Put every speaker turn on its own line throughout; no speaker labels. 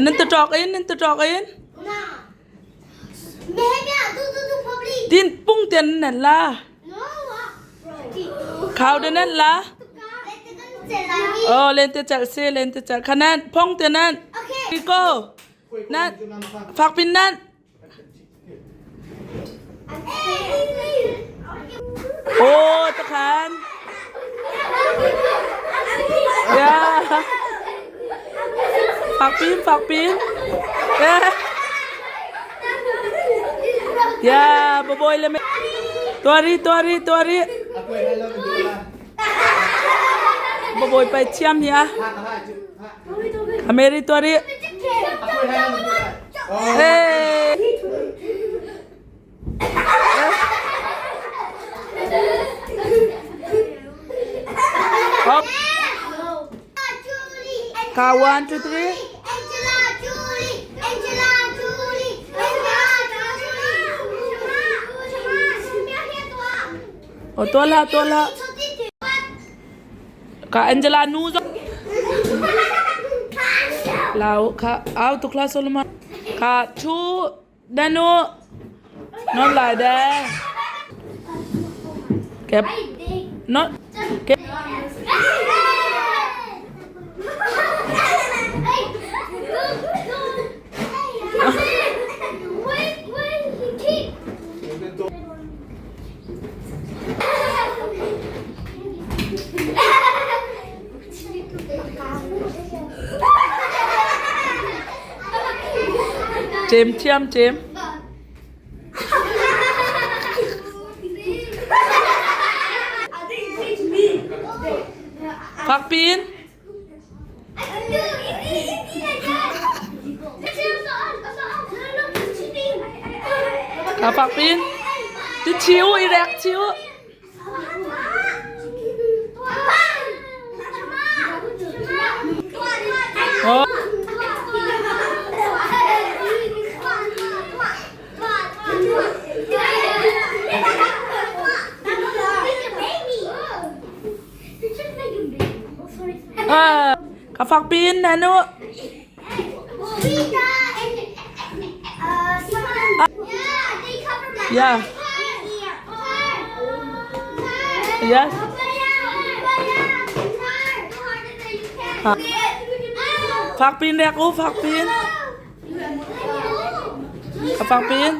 Nan ta ṭawk in, nan ta ṭawk in. Tin pung ten nan la. Khau de nan la. Oh, len te chalh si, len te chalh. Khanan, phong te nan. Ko. Nan, fak pin nan. Oh, takhan. Yeah. Fak pin, fak pin. Yeah. Yeah, baboy le me. Tuari, tuari, tuari. Baboy pai thiam hi a. Ameri tuari. Hey. Hop. Ka 1 2 3. Oh, tua la, tua la. Ka Angela nu zong lau kha au tu kla Solomon kha chu danu non lai de kep not kep Cem thiam cem. Fakpin. Ka fakpin. Ti chiu i rek chiu. Oh. Ka fak pin na nu. Yeah. Yes. Fak pin rek u, fak pin. Ka fak pin.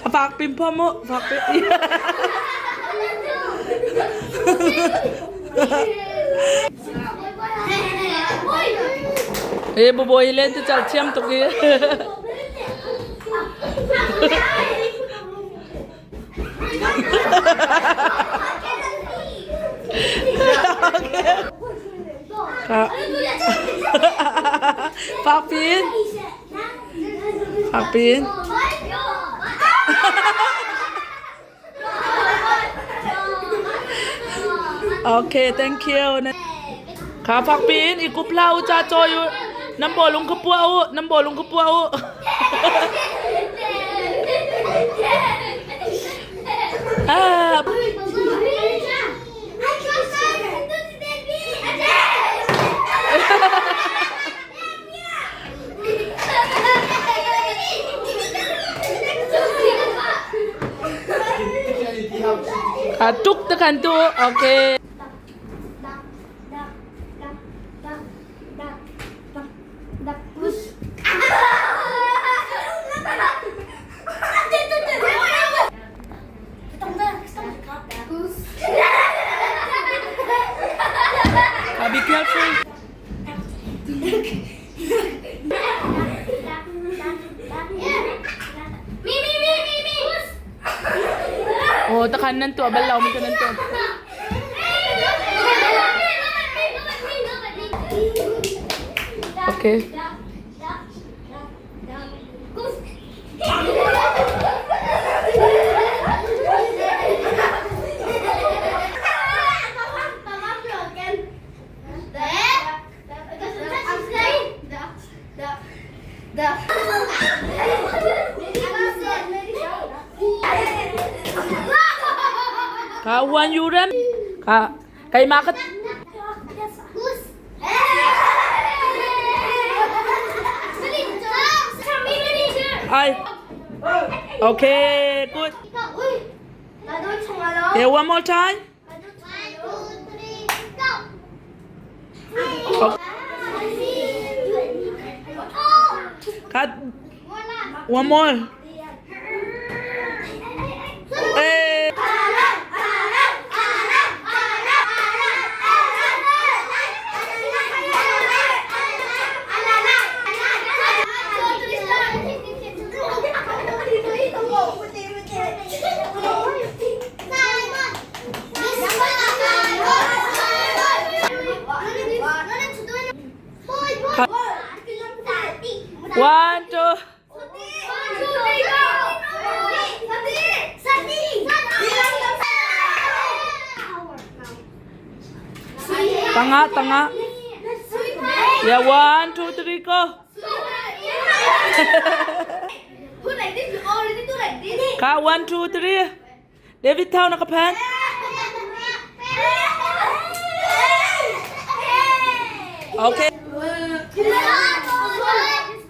Ka fak pin phom u, fak pin. E babawi len te chal thiam tuk i. Fak pin. Fak pin. Okay, thank you. Kha fak pin i kup hlah u ca cawi u. Nan bawlung kha puah u. Nan bawlung kha puah u. Ah. A tuk te khan tu. Okay. Be careful. Oh, takhan nan tuah bal lo mi nan tuah. Okay. Ka uan yu rem. Ka keimah ka Ai. Okay, good. Yeah, one more time. Cut. One more. Hey. One, two. Tanga, tanga. Yeah, one, two, three, go. Ka one, two, three. David thau na ka phan. Okay.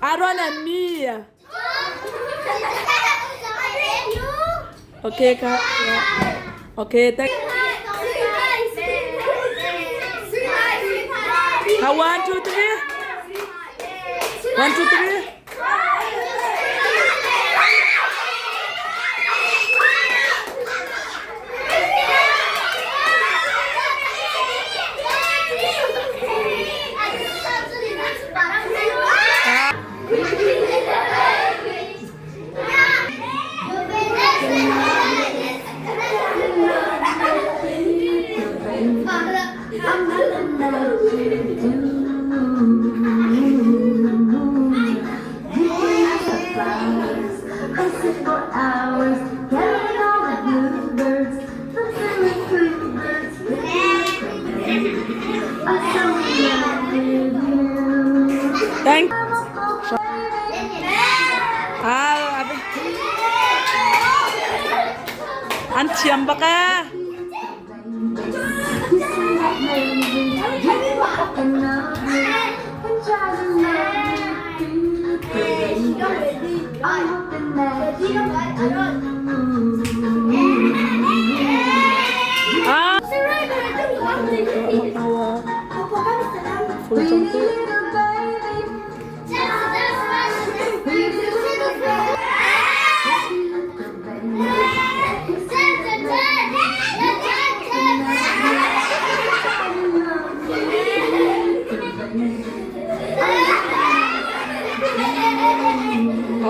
Aaron and me. Okay, ka. Okay, thank. Ka one, two, three. One, two, three. Thank. Ah, an thiam bak ee. Ah.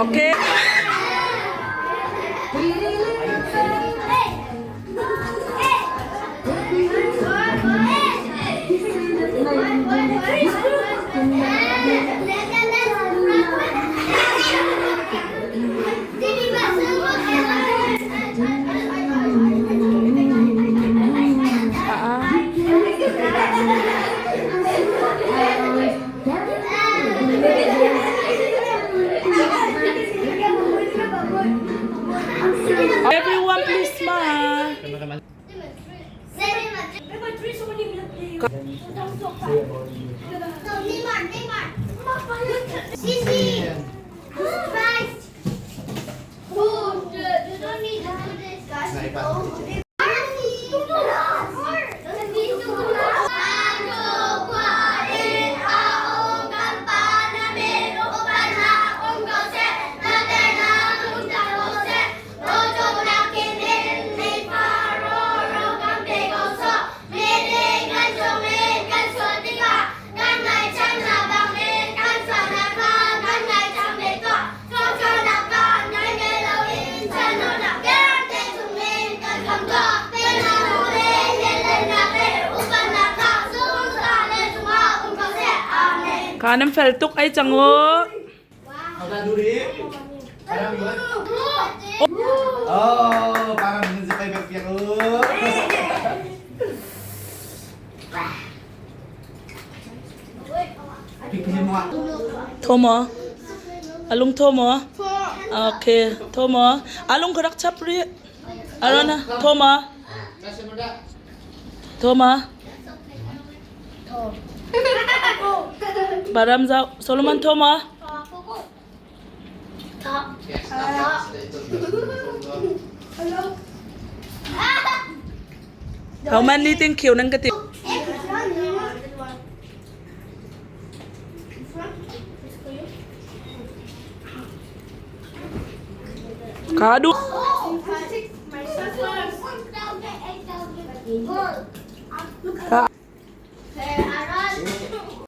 Okay. Everyone please smile. Kha nan fel tuk ai cang u.
Oh, parang min si pai piak
Thomo. A lung thaw maw? Okay, thaw maw? A lung kha rak chap rih. Aaron, thaw maw? Thaw maw? Baram zau. Solomon thaw maw? How many thank you nan ka ti? Ka duh. Ka.